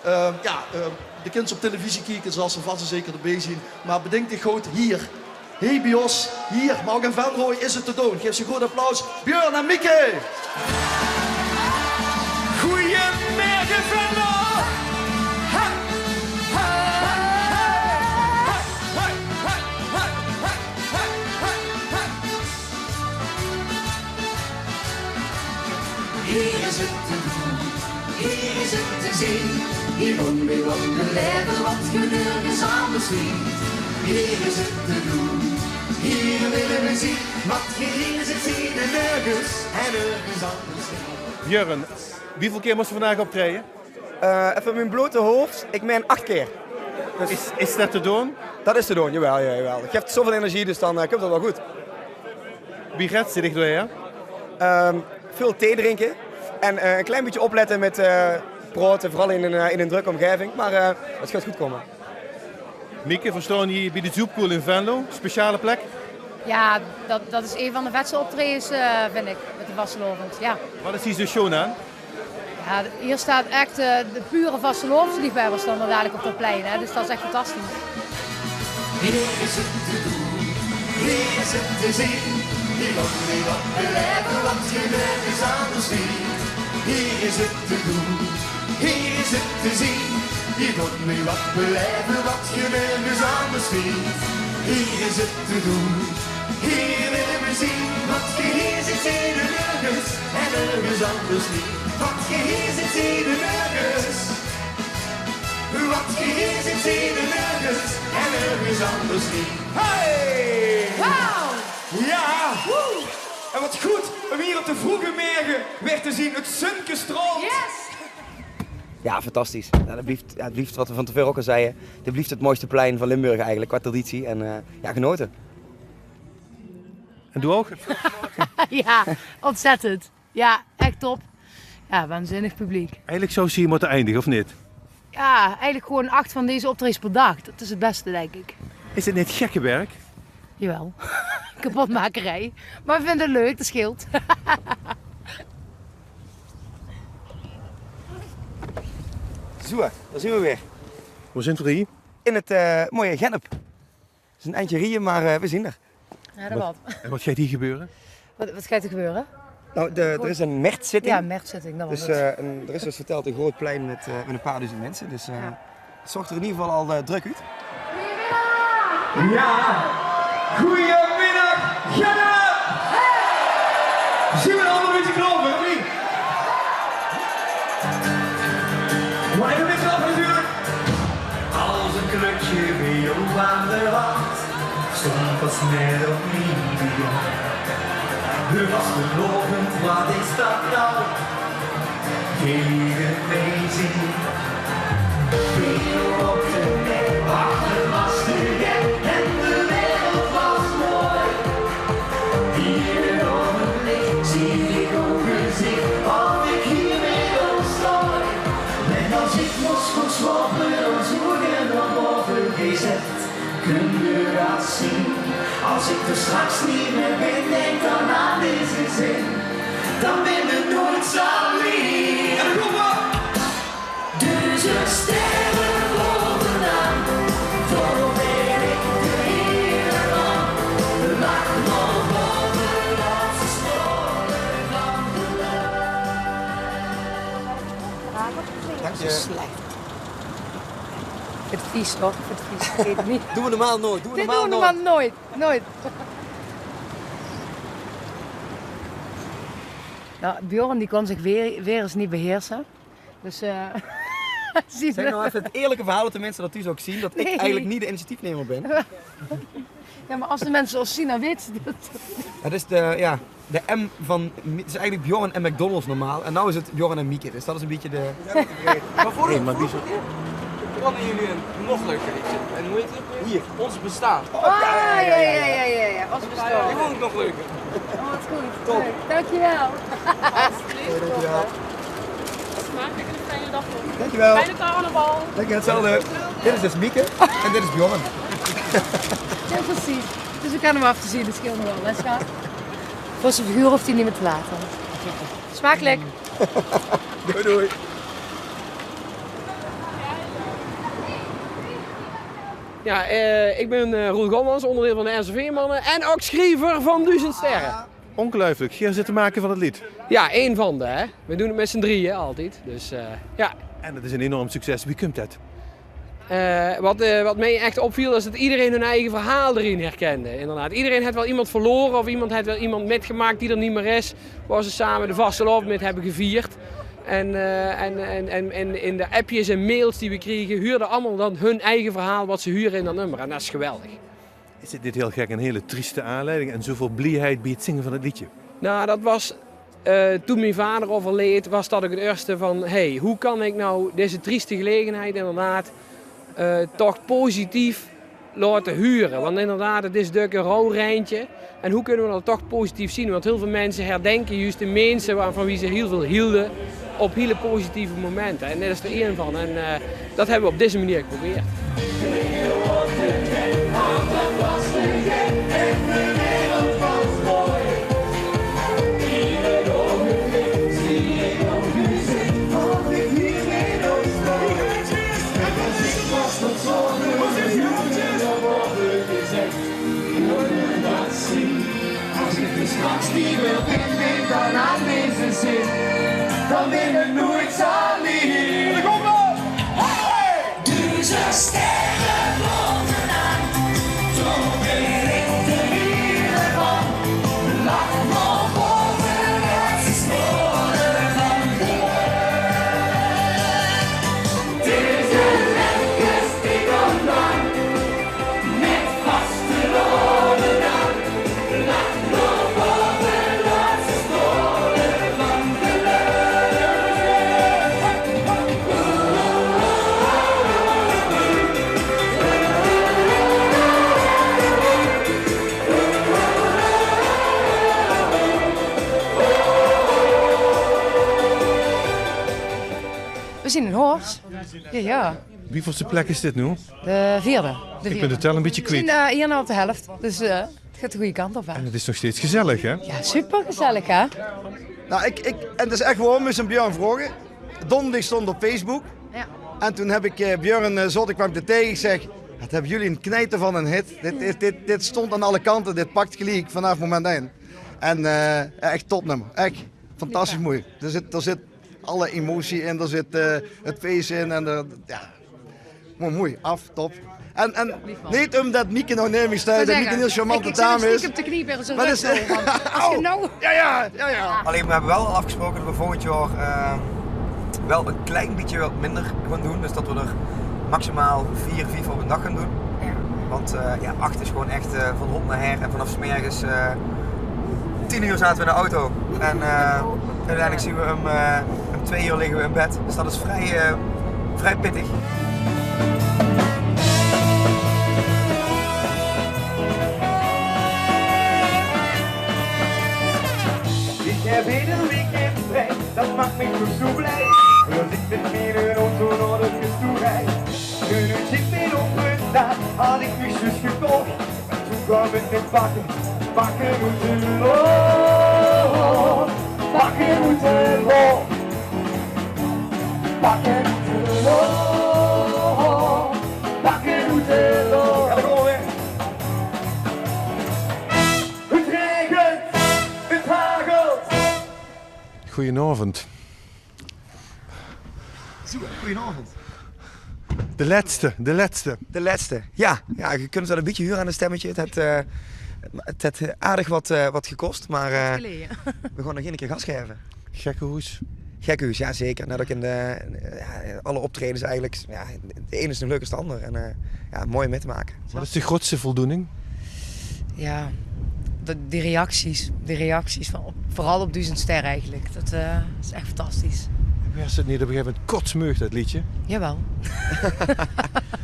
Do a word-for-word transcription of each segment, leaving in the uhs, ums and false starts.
Eh, jao, eh, de kins op televisie kieke, zal ze vas en zeker d'rbie zien. Mer bedink dich good, hie, hie bie ós, hie, mer ouch in Venlo is 't te doon. Gaef ze e groot applaus, Björn en Mieke! Goeiemorge, Venlo! Ha! Ha! Hie is 't te doon, hie is 't te zien. Hie kóns se get belaeve wat se nörges anders vinjs. Hie is 't te doon, hie wille v'r zien. Wat se hie zeetj, zeetj se nörges en nörges anders. Björn, wieväöl kier mós se vandaag optraeje? Eh, effe oet mien blote hoofd, ich mein ach kier. Dus is, is det te doon? Det is te doon, jawel, jawel, jawel. 't Guf zoväöl energie, dus dan, eh, kump det waal good. Wie reds se dich dao haer? Ehm, väöl thee drinke en, eh, e klein bietje oplette mit, eh, praote, veural in ein, eh, in ein drökke ómgaeving, mer, eh, 't geit good kómme. Mieke, veer staon hie bie de Zoepkoel in Venlo. Speciale plek? Jao, det, det is ein van de vetste optraejes, eh, vinj ich, mit de vastelaovend. Jao. Waat is hie zoe sjoon aan? Jao, hie steit ech, eh, de pure vastelaovesliefhebber staon d'r dalik op det plein, hè. Dus det is ech fantastisch. Hie is 't te doon, hie is 't te zien. Hie kóns se get belaeve wat se nörges anders vinjs. Hie is 't te doon, hie is 't te zien. Hie kóns se get belaeve wat se nörges anders vinjs. Hie is 't te doon, hie wille v'r zien. Wat se hie zeetj, zeetj se nörges en nörges anders neet. Wat se hie zeetj, zeetj se nörges. Wat se hie zeetj, zeetj se nörges en nörges anders neet. Hey! Wauw! Jao! Woe! En wat good óm hie op de vreuge merge weer te zien. 't Zunke straolt. Yes! Jao, fantastisch. Jao, det blief, jao, 't blief waat v'r van te veure ouch al zagte. Dit blief 't mooiste plein van Limburg eigelik, qua traditie. En, eh, jao, genaote. En doe ouch? Jao, óntzèttend. Jao, ech top. Jao, waanzinnig publiek. Eigelik zouws se hie mótte eindige, of neet? Jao, eigelik gewoon ach van deze optraejes per daag. Det is 't bèste, dink ich. Is 't neet gekkewerk? Jawel. Kepotmakerij. Mer v'r vinje 't leuk, det scheelt. Zoe, dao zien v'r weer. Wo zeen v'r hie? In 't, eh, mooie Gennep. 't Is ein eindje rieje, mer, eh, v'r zien d'r. Jao, det klopt. En waat geit hie gebeure? Waat, waat geit d'r gebeure? Nou, de, d'r is ein mertzitting. Jao, mertzitting, det waas 't. Dus, eh, ein, d'r is, zoeas vertèld, ein groot plein mit, eh, mit ein paar duzend minse. Dus, eh, 't zuut d'r in eder geval al, eh, drök oet. Jao, goeiemiddig, Gennep! Zien v'r allemaol ein bietje klaor veur, of neet? Live in de club natuurlik. Als een klutje bij ons aan de hand stond pas net opnieuw. De vastgelopen, wat is dat nou? Tegen mij zien. Veel op de nek, achter was de gek en de wereld was mooi. Hier op het licht zie ik overzicht of ik hiermee ontstooi. Net als ik mos geslopen, dan zoeken op boven gezet. Kun je dat zien? Als ik er straks niet meer ben, denk dan aan deze zin. Dan ben ik nooit alleen. En dan komen we. Duizend sterren bovenaan, voor ben ik de heerman. Laat nog boven als de sporen van de lucht. Dank je. Slech. Veur 't vies, toch? Veur 't vies. Vergaet 't neet. Doon v'r normaal noeit. Doon v'r normaal noeit. Nooit. Nou, Bjorn die kan zich weer, weer eens niet beheersen. Dus, eh, zègk nou effe 't eerlike verhaol, dat de minse dat thuus ouch zien, dat ich eigelik neet de initiatiefnemer bin. Jao, mer es de minse ós zien, dan weite ze dat. 't Is de, jao, de M van, 't is eigelik Bjorn en McDonald's normaal. En noe is 't Bjorn en Mieke. Dus dat is e bietje de... Mer veur de volgende kier plannen v'r ein nog leuker liedje. En wie hèt 't? Hie. Ons Bestaan. Ah, jao, jao, jao. Ons Bestaan. Die vónj ich nog leuker. Oh, wat good. Top. Leuk. Dankjewel. Alsjeblieft. Dankjewel. Smakelijk en een fijne dag nog. Dankjewel. Fijne carnaval. Dankjewel, hetzelfde. Dit is dus Mieke en dit is Bjorn. Jao, precies. Dus v'r kinne 'm aaf te zien, det scheelt nog waal. Let's go. Veur zien figuur hoof 'r neet mier te lache. Smakelijk. Doei, doei. Ja, eh, ik ben eh, Roel Gommans, onderdeel van de S V-mannen en ook schriever van Duizend Sterren. Ongeluiflijk, geer zit de maker van het lied. Ja, één van de, hè. We doen het met z'n drieën altijd, dus eh, ja. En dat is een enorm succes. Wie komt dat? Eh, wat, eh, wat mij echt opviel, is dat iedereen hun eigen verhaal erin herkende. Inderdaad, iedereen heeft wel iemand verloren of iemand heeft wel iemand metgemaakt die er niet meer is, waar ze samen de vastelaovend met hebben gevierd. En, eh, en, en, en, en in de appjes en mails die we kregen, huurden allemaal dan hun eigen verhaal wat ze huren in dat nummer. En dat is geweldig. Is dit niet heel gek, een hele trieste aanleiding en zoveel blieheid bij het zingen van het liedje? Nou, dat was, eh, toen mijn vader overleed, was dat ook het eerste van: hey, hoe kan ik nou deze trieste gelegenheid inderdaad eh, toch positief laten huren? Want inderdaad, het is dök een rouwreintje. En hoe kunnen we dat toch positief zien? Want heel veel mensen herdenken juist de mensen waarvan wie ze heel veel hielden op hele positieve momenten. En dit is er één van. En eh, dat hebben we op deze manier geprobeerd. Als ik dus straks niet meer ben, denk dan aan deze zin. Dan ben ik nooit alleen. Duizend sterren bovenaan, toch ben ik de leader van. Lach nog boven, het is noorden van de lucht. Deze lekkers die dan lang met vastelaovend aan. Lach nog boven, laatste sporen van de lucht. We zien in Hors. Ja, ja. Wieveelste plek is dit nu? De vierde. De vierde. Ik ben de tel een beetje kwijt. We zien eh, hier nou op de helft, dus eh, het gaat de goede kant op, hè? En het is nog steeds gezellig, hè? Ja, super gezellig, hè? Nou, ik, ik, en dat is echt gewoon, we zijn Björn vroegen. Donderdag stond op Facebook. Ja. En toen heb ik eh, Björn, eh, zat ik kwam ik er tegen, ik zeg: wat hebben jullie een knijter van een hit. Dit, dit, dit, dit stond aan alle kanten, dit pakt gelijk vanaf moment één. En eh, ja, echt topnummer, echt fantastisch mooi. Er zit, er zit alle emotie in, er zit eh, het feest in en de, ja, mooi, mooi, af, top. En, en niet omdat Mieke nou neem ik sta, dat Mieke een heel charmante dame is. Ik zit op de knie bij zijn rug zo, want als je nou... Ja, ja, ja, ja. Alleen, we hebben wel al afgesproken dat we volgend jaar eh, wel een klein beetje wat minder gaan doen. Dus dat we er maximaal vier, vijf op een dag gaan doen. Ja. Want eh, ja, acht is gewoon echt eh, van hot naar her. En vanaf 's mergens eh, tien uur zaten we in de auto. En eh, uiteindelijk zien we hem, eh, om twee uur liggen we in bed. Dus dat is vrij, eh, vrij pittig. Ik heb hele weekend vrij, dat maakt me toch zo blij. Als ik met mijn auto naar de kust toe rijd. Een uurtje verder op een dag had ik mijn zus gekocht. Toen kwam het met bakken, bakken moeten los. Bakken moeten los. Bakken moeten los. Bakken moeten los. Ja, daar komen we weer. Het regent, het hagelt. Goedenavond. Zo, goedenavond. De lètste, de lètste. De lètste, ja. Ja, ge kunt het wel een bietje huren aan het stemmetje. Het het, eh, het het aardig wat, eh, wat gekost, maar eh, we gaan nog één keer gas geven. Gekkenhoes. Gekkenhoes, ja zeker. Net ook in de, ja, alle optredens eigenlijk. Ja, de ene is nog leuker als de ander. En eh, ja, mooi mee te maken. Wat is de grootste voldoening? Ja, de, die reacties. Die reacties, van, op, vooral op Duizend Sterren eigenlijk. Dat eh, is echt fantastisch. Werd het niet op een gegeven moment kotsmeug, dat liedje? Jawel.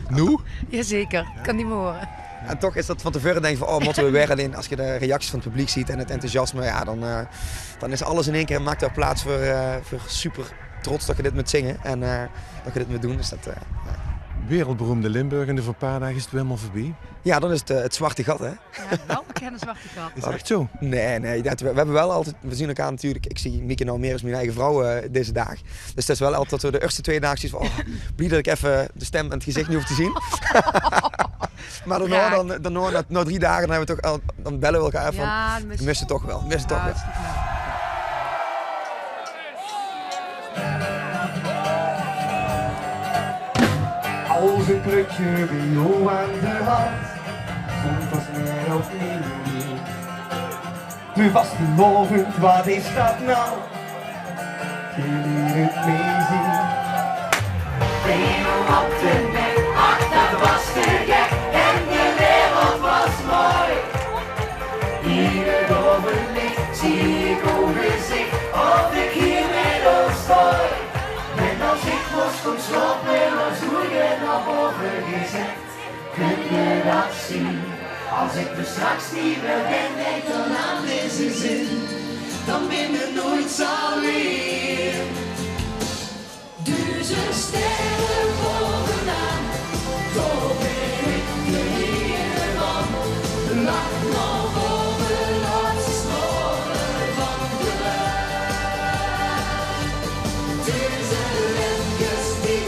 Noe? Jazeker, ik kan niet meer horen. En toch is dat van tevoren denk je van, oh, moeten we weer. Alleen als je de reacties van het publiek ziet en het enthousiasme, ja, dan, eh, dan is alles in één keer, maakt er plaats voor, eh, voor super trots dat je dit moet zingen en eh, dat je dit moet doen. Dus dat, eh, ja. Wereldberoemde Limburg en over een paar dagen is het weer helemaal voorbij. Ja, dan is het, eh, het zwarte gat, hè? Ja, wel bekende zwarte gat. Is echt zo? Nee, nee, dat, we, we hebben wel altijd, we zien elkaar natuurlijk, ik zie Mieke nou meer als mijn eigen vrouw eh, deze daag. Dus dat is wel altijd dat we de eerste twee dagen zoiets van, oh, blij dat ik even de stem en het gezicht niet hoef te zien. Mer daonao, daonao, nao, nao drie daag, dan höbbe v'r toch al, dan belle v'r elkaar aaf van, jao, dan mis v'r, mis v'r toch waal, mis v'r toch waal. Als een prutje bij jou aan de hand, stond pas net op mien. De vastelaovend, wat is dat nou? Geer leert 't mei zeen. Benen op de nek, ach, dat was te gek en de wereld was mooi. In 't ovenlicht zie ik ow gezicht, of ik hier mit ow stooi. Net als ik mos gaon slaope, was oei en nao bove gezet. Kóns se dat zeen? Als ik d'r straks neet mier bin, denk dan aan deze zin. Dan bin me noeits allein. Duuzend sterren bovenaan, dao bin ik de heer van. Lach nao bove, laot ze smaole van geluid. Duuzend lempjes die